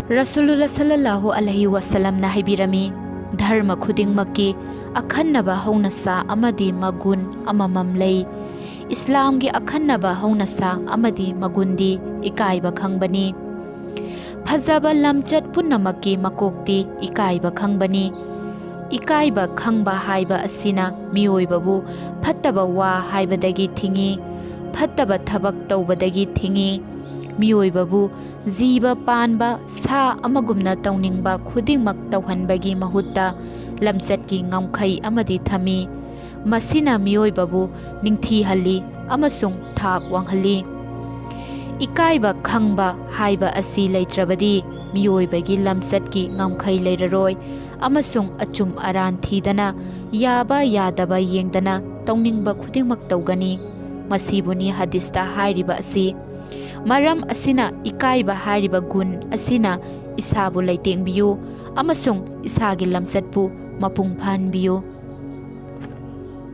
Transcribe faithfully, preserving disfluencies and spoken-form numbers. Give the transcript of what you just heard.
ꯔꯁꯨꯂꯨꯜꯂꯥ ꯁꯜꯂꯜꯂꯥꯍꯨ ꯑꯂꯩꯍꯤ ꯋꯥꯁꯜꯂꯝꯅ ꯍꯥꯏꯕꯤꯔꯝꯃꯤ, ꯙꯔꯃ ꯈꯨꯗꯤꯡꯃꯛꯀꯤ ꯑꯈꯟꯅꯕ ꯍꯧꯅꯁꯥ ꯑꯃꯗꯤ ꯃꯒꯨꯟ ꯑꯃꯃꯝ ꯂꯩ꯫ ꯏꯁꯂꯥꯝꯒꯤ ꯑꯈꯟꯅꯕ ꯍꯧꯅꯁꯥ ꯑꯃꯗꯤ ꯃꯒꯨꯟꯗꯤ ꯏꯀꯥꯏꯕ ꯈꯪꯕꯅꯤ꯫ ꯐꯖꯕ ꯂꯝꯆꯠ ꯄꯨꯝꯅꯃꯛꯀꯤ ꯃꯀꯣꯛꯇꯤ ꯏꯀꯥꯏꯕ ꯈꯪꯕꯅꯤ꯫ ꯏꯀꯥꯏꯕ ꯈꯪꯕ ꯍꯥꯏꯕ ꯑꯁꯤꯅ ꯃꯤꯑꯣꯏꯕꯕꯨ ꯐꯠꯇꯕ ꯋꯥ ꯍꯥꯏꯕꯗꯒꯤ ꯊꯤꯡꯏ, ꯐꯠꯇꯕ ꯊꯕꯛ ꯇꯧꯕꯗꯒꯤ ꯊꯤꯡꯏ꯫ ꯃꯤꯑꯣꯏꯕꯕꯨ ꯖꯤꯕ ꯄꯥꯟꯕ ꯁꯥ ꯑꯃꯒꯨꯝꯅ ꯇꯧꯅꯤꯡꯕ ꯈꯨꯗꯤꯡꯃꯛ ꯇꯧꯍꯟꯕꯒꯤ ꯃꯍꯨꯠꯇ ꯂꯝꯆꯠꯀꯤ ꯉꯝꯈꯩ ꯑꯃꯗꯤ ꯊꯝꯃꯤ꯫ ꯃꯁꯤꯅ ꯃꯤꯑꯣꯏꯕꯕꯨ ꯅꯤꯡꯊꯤꯍꯜꯂꯤ ꯑꯃꯁꯨꯡ ꯊꯥꯛ ꯋꯥꯡꯍꯜꯂꯤ꯫ ꯏꯀꯥꯏꯕ ꯈꯪꯕ ꯍꯥꯏꯕ ꯑꯁꯤ ꯂꯩꯇ꯭ꯔꯕꯗꯤ ꯃꯤꯑꯣꯏꯕꯒꯤ ꯂꯝꯆꯠꯀꯤ ꯉꯝꯈꯩ ꯂꯩꯔꯔꯣꯏ ꯑꯃꯁꯨꯡ ꯑꯆꯨꯝ ꯑꯔꯥꯟ ꯊꯤꯗꯅ, ꯌꯥꯕ ꯌꯥꯗꯕ ꯌꯦꯡꯗꯅ ꯇꯧꯅꯤꯡꯕ ꯈꯨꯗꯤꯡꯃꯛ ꯇꯧꯒꯅꯤ꯫ ꯃꯁꯤꯕꯨꯅꯤ ꯍꯗꯤꯁꯇ ꯍꯥꯏꯔꯤꯕ ꯑꯁꯤ꯫ ꯃꯔꯝ ꯑꯁꯤꯅ ꯏꯀꯥꯏꯕ ꯍꯥꯏꯔꯤꯕ ꯒꯨꯟ ꯑꯁꯤꯅ ꯏꯁꯥꯕꯨ ꯂꯩꯇꯦꯡꯕꯤꯌꯨ ꯑꯃꯁꯨꯡ ꯏꯁꯥꯒꯤ ꯂꯝꯆꯠꯄꯨ ꯃꯄꯨꯡ ꯐꯥꯍꯟꯕꯤꯌꯨ꯫